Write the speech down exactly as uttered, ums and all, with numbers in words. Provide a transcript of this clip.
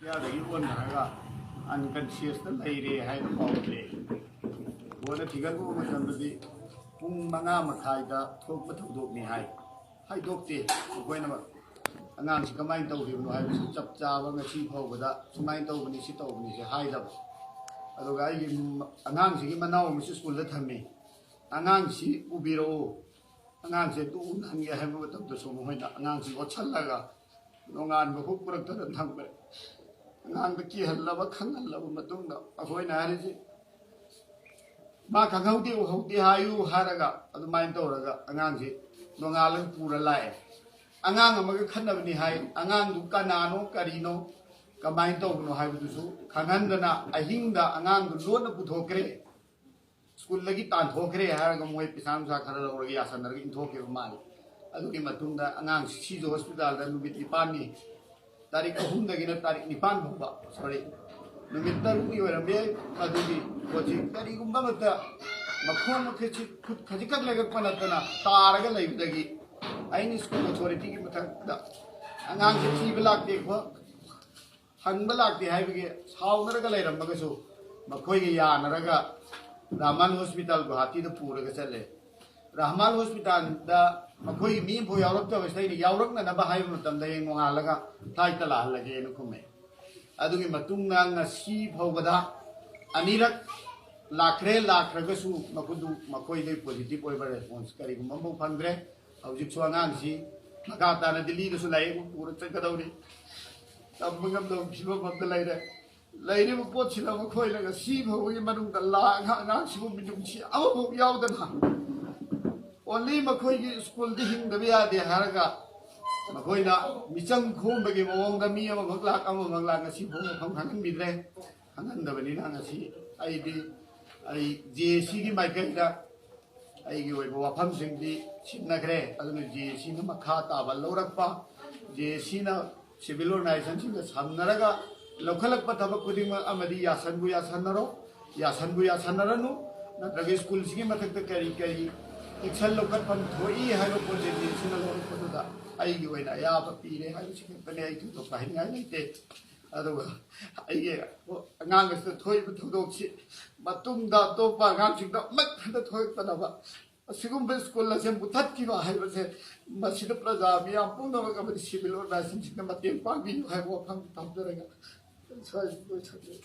ꯌꯥꯗꯒꯤ ꯑꯣꯟꯊꯔꯒ ꯑꯟꯀꯟꯁꯤꯌꯁꯇ ꯂꯩꯔꯦ ꯍꯥꯏꯅ ꯄꯥꯎ ꯄꯤꯔꯛꯑꯦ꯫ ꯀꯣꯟꯅ ꯊꯤꯒꯠꯂꯨꯕ ꯃꯇꯝꯗꯗꯤ ꯄꯨꯡ ꯃꯉꯥ ꯃꯈꯥꯏꯗ ꯊꯣꯛꯄ ꯊꯧꯗꯣꯛꯅꯤ ꯍꯥꯏ꯫ ꯍꯥꯏꯗꯣꯛꯇꯦ꯫ ꯑꯩꯈꯣꯏꯅ ꯑꯉꯥꯡꯁꯤ ꯀꯃꯥꯏꯅ ꯇꯧꯈꯤꯕꯅꯣ ꯍꯥꯏꯕꯁꯤ ꯆꯞ ꯆꯥꯕ ꯉꯁꯤ ꯐꯥꯎꯕꯗ ꯁꯨꯃꯥꯏꯅ ꯇꯧꯕꯅꯤ, ꯁꯤ ꯇꯧꯕꯅꯤ ꯁꯤ ꯍꯥꯏꯗꯕ꯫ ꯑꯗꯨꯒ ꯑꯩꯒꯤ ꯑꯉꯥꯡꯁꯤꯒꯤ ꯃꯅꯥꯎ ꯑꯃꯁꯨ ꯁ꯭ꯀꯨꯜꯗ ꯊꯝꯃꯤ꯫ "ꯑꯉꯥꯡꯁꯤ ꯄꯨꯕꯤꯔꯛꯎ, ꯑꯉꯥꯡꯁꯦ ꯑꯗꯨ ꯎꯅꯍꯟꯒꯦ" ꯍꯥꯏꯕ ꯃꯇꯝꯗꯁꯨ ꯃꯈꯣꯏꯅ ꯑꯉꯥꯡꯁꯤ ꯑꯣꯠꯁꯜꯂꯒ ꯅꯣꯡꯉꯥꯟꯕ ꯐꯥꯎ ꯄꯨꯔꯛꯇꯅ ꯊꯝꯈ꯭ꯔꯦ꯫ ꯑꯉꯥꯡꯗ ꯀꯤꯍꯜꯂꯕ, ꯈꯪꯍꯜꯂꯕ ꯃꯇꯨꯡꯗ ꯑꯩꯈꯣꯏꯅ ꯍꯥꯏꯔꯤꯁꯤ, "ꯃꯥ ꯈꯪꯍꯧꯗꯦ ꯎꯍꯧꯗꯦ ꯍꯥꯏꯌꯨ" ꯍꯥꯏꯔꯒ ꯑꯗꯨꯃꯥꯏꯅ ꯇꯧꯔꯒ ꯑꯉꯥꯡꯁꯤ ꯅꯣꯡꯉꯥꯜꯂꯒ ꯄꯨꯔ ꯂꯥꯛꯑꯦ꯫ ꯑꯉꯥꯡ ꯑꯃꯒ ꯈꯠꯅꯕꯅꯤ ꯍꯥꯏ꯫ ꯑꯉꯥꯡꯗꯨ ꯀꯅꯥꯅꯣ ꯀꯔꯤꯅꯣ ꯀꯃꯥꯏꯅ ꯇꯧꯕꯅꯣ ꯍꯥꯏꯕꯗꯨꯁꯨ ꯈꯪꯍꯟꯗꯅ ꯑꯍꯤꯡꯗ ꯑꯉꯥꯡꯗꯨ ꯂꯣꯟꯅ ꯄꯨꯊꯣꯛꯈ꯭ꯔꯦ꯫ ꯁ꯭ꯀꯨꯜꯗꯒꯤ ꯇꯥꯟꯊꯣꯛꯈ꯭ꯔꯦ ꯍꯥꯏꯔꯒ ꯃꯣꯏ ꯄꯩꯁꯥ ꯅꯨꯡꯁꯥ ꯈꯔ ꯂꯧꯔꯒ ꯌꯥꯁꯟꯅꯔꯒ ꯏꯟꯊꯣꯛꯈꯤꯕ ꯃꯥꯜꯂꯤ꯫ ꯑꯗꯨꯒꯤ ꯃꯇꯨꯡꯗ ꯑꯉꯥꯡ ꯁꯤꯖ ꯍꯣꯁꯄꯤꯇꯥꯜꯗ ꯅꯨꯃꯤꯠ ꯅꯤꯄꯥꯜꯅꯤ, ꯇꯥꯔꯤꯛ ꯑꯍꯨꯝꯗꯒꯤꯅ ꯇꯥꯔꯤꯛ ꯅꯤꯄꯥꯜ ꯐꯥꯎꯕ, ꯁꯣꯔꯤ, ꯅꯨꯃꯤꯠ ꯇꯔꯨꯛꯅꯤ ꯑꯣꯏꯔꯝꯕ ꯌꯥꯏ꯫ ꯃꯗꯨꯒꯤ ꯄꯣꯠꯁꯤ ꯀꯔꯤꯒꯨꯝꯕ ꯑꯃꯠꯇ ꯃꯈꯣꯡ ꯃꯈꯨꯠꯁꯤ ꯈꯨꯠ ꯈꯖꯤꯛꯈꯛ ꯂꯦꯡꯉꯛꯄ ꯅꯠꯇꯅ ꯇꯥꯔꯒ ꯂꯩꯕꯗꯒꯤ ꯑꯩꯅ ꯁ꯭ꯀꯨꯜ ꯑꯣꯊꯣꯔꯤꯇꯤꯒꯤ ꯃꯊꯛꯇ ꯑꯉꯥꯡꯁꯤ ꯊꯤꯕ ꯂꯥꯛꯇꯦ, ꯈꯣ-, ꯍꯪꯕ ꯂꯥꯛꯇꯦ ꯍꯥꯏꯕꯒꯤ ꯁꯥꯎꯅꯔꯒ ꯂꯩꯔꯝꯃꯒꯁꯨ ꯃꯈꯣꯏꯒ ꯌꯥꯅꯔꯒ ꯔꯍꯃꯥꯟ ꯍꯣꯁꯄꯤꯇꯥꯜ ꯒꯨꯋꯥꯍꯥꯇꯤꯗ ꯄꯨꯔꯒ ꯆꯠꯂꯦ꯫ ꯔꯍꯃꯥꯟ ꯍꯣꯁꯄꯤꯇꯥꯜꯗ ꯃꯈꯣꯏꯒꯤ ꯃꯤ ꯑꯃꯐꯥꯎ ꯌꯥꯎꯔꯛꯇꯕꯁꯤꯗ ꯑꯩꯅ ꯌꯥꯎꯔꯛꯅꯅꯕ ꯍꯥꯏꯕ ꯃꯇꯝꯗ ꯍꯌꯦꯡ ꯅꯣꯡꯉꯥꯜꯂꯒ ꯐ꯭ꯂꯥꯏꯠꯇ ꯂꯥꯛꯍꯜꯂꯒꯦꯅ ꯈꯨꯝꯃꯦ꯫ ꯑꯗꯨꯒꯤ ꯃꯇꯨꯡꯗ ꯉꯁꯤ ꯐꯥꯎꯕꯗ ꯑꯅꯤꯔꯛ ꯂꯥꯛꯈ꯭ꯔꯦ꯫ ꯂꯥꯛꯈ꯭ꯔꯒꯁꯨ ꯃꯈꯣꯏꯗꯨ, ꯃꯈꯣꯏꯗꯒꯤ ꯄꯣꯖꯤꯇꯤꯚ ꯑꯣꯏꯕ ꯔꯦꯁꯄꯣꯟꯁ ꯀꯔꯤꯒꯨꯝꯕ ꯑꯃꯐꯥꯎ ꯐꯪꯗ꯭ꯔꯦ꯫ ꯍꯧꯖꯤꯛꯁꯨ ꯑꯉꯥꯡꯁꯤ ꯃꯈꯥ ꯇꯥꯅ ꯗꯤꯜꯂꯤꯗꯁꯨ ꯂꯥꯏꯌꯦꯡꯕ ꯄꯨꯔ ꯆꯠꯀꯗꯧꯔꯤ꯫ ꯇꯝꯕ ꯉꯝꯗꯕ ꯐꯤꯕꯝ ꯑꯃꯗ ꯂꯩꯔꯦ꯫ ꯂꯩꯔꯤꯕ ꯄꯣꯠꯁꯤꯅ ꯃꯈꯣꯏꯅ ꯉꯁꯤ ꯐꯥꯎꯕꯒꯤ ꯃꯅꯨꯡꯗ ꯂꯥꯛꯑꯒ ꯑꯉꯥꯡꯁꯤꯕꯨ ꯃꯤꯅꯨꯡꯁꯤ ꯑꯃꯐꯥꯎ ꯌꯥꯎꯗꯅ ꯑꯣꯟꯂꯤ ꯃꯈꯣꯏꯒꯤ ꯁ꯭ꯀꯨꯜꯗꯤ ꯍꯤꯡꯗꯕ ꯌꯥꯗꯦ ꯍꯥꯏꯔꯒ ꯃꯈꯣꯏꯅ ꯃꯤꯆꯪ ꯈꯣꯝꯕꯒꯤ ꯃꯑꯣꯡꯗ ꯃꯤ ꯑꯃꯈꯛ ꯂꯥꯛ, ꯑꯃꯈꯛ ꯂꯥꯛ, ꯉꯁꯤ ꯐꯥꯎ ꯃꯐꯝ ꯈꯪꯍꯟꯕꯤꯗ꯭ꯔꯦ꯫ ꯈꯪꯍꯟꯗꯕꯅꯤꯅ ꯉꯁꯤ ꯑꯩꯗꯤ, ꯑꯩ ꯖꯦ ꯑꯦ ꯁꯤꯒꯤ ꯃꯥꯏꯀꯩꯗ ꯑꯩꯒꯤ ꯑꯣꯏꯕ ꯋꯥꯐꯝꯁꯤꯡꯗꯤ ꯁꯤꯟꯅꯈ꯭ꯔꯦ꯫ ꯑꯗꯨꯅ ꯖꯦ ꯑꯦ ꯁꯤꯅ ꯃꯈꯥ ꯇꯥꯕ ꯂꯧꯔꯛꯄ, ꯖꯦ ꯑꯦ ꯁꯤꯅ ꯁꯤꯚꯤꯜ ꯑꯣꯔꯒꯅꯥꯏꯖꯦꯁꯟꯁꯤꯡꯒ ꯁꯝꯅꯔꯒ ꯂꯧꯈꯠꯂꯛꯄ ꯊꯕꯛ ꯈꯨꯗꯤꯡꯃꯛ ꯑꯃꯗꯤ ꯌꯥꯁꯟꯕꯨ ꯌꯥꯁꯟꯅꯔꯣ, ꯌꯥꯁꯟꯕꯨ ꯌꯥꯁꯟꯅꯔꯅꯨ, ꯅꯠꯇ꯭ꯔꯒ ꯁ꯭ꯀꯨꯜꯁꯤꯒꯤ ꯃꯊꯛꯇ ꯀꯔꯤ ꯀꯔꯤ ꯑꯦꯛꯁꯟ ꯂꯧꯈꯠꯐꯝ ꯊꯣꯛꯏ ꯍꯥꯏꯕ ꯄꯣꯠꯁꯤꯗꯤ ꯁꯤꯅ ꯂꯧꯔꯛꯄꯗꯨꯗ ꯑꯩꯒꯤ ꯑꯣꯏꯅ ꯑꯌꯥꯕ ꯄꯤꯔꯦ ꯍꯥꯏꯕꯁꯤ ꯈꯛꯇꯅꯤ꯫ ꯑꯩ ꯊꯣꯏꯗꯣꯛꯄ ꯍꯥꯏꯅꯤꯡꯉꯥꯏ ꯂꯩꯇꯦ꯫ ꯑꯗꯨꯒ ꯑꯩꯒꯤ ꯑꯉꯥꯡ ꯑꯁꯤꯗ ꯊꯣꯛꯏꯕ ꯊꯧꯗꯣꯛꯁꯤ ꯃꯇꯨꯡꯗ ꯑꯇꯣꯞꯄ ꯑꯉꯥꯡꯁꯤꯡꯗ ꯑꯃꯠꯇ ꯊꯣꯛꯇꯅꯕ ꯑꯁꯤꯒꯨꯝꯕ ꯁ꯭ꯀꯨꯜ ꯑꯁꯦ ꯃꯨꯊꯠꯈꯤꯕ ꯍꯥꯏꯕꯁꯦ ꯃꯁꯤꯗ ꯄ꯭ꯔꯖꯥ ꯃꯤꯌꯥꯝ ꯄꯨꯝꯅꯃꯛ ꯑꯃꯗꯤ ꯁꯤꯚꯤꯜ ꯑꯣꯔꯒꯅꯥꯏꯖꯦꯁꯟꯁꯤꯡꯅ ꯃꯇꯦꯡ ꯄꯥꯡꯕꯤꯌꯨ ꯍꯥꯏꯕ ꯋꯥꯐꯝ ꯊꯝꯖꯔꯒ ꯁ꯭ꯋꯥꯏꯁꯤꯗ ꯂꯣꯏꯁꯤꯟꯖꯔꯦ꯫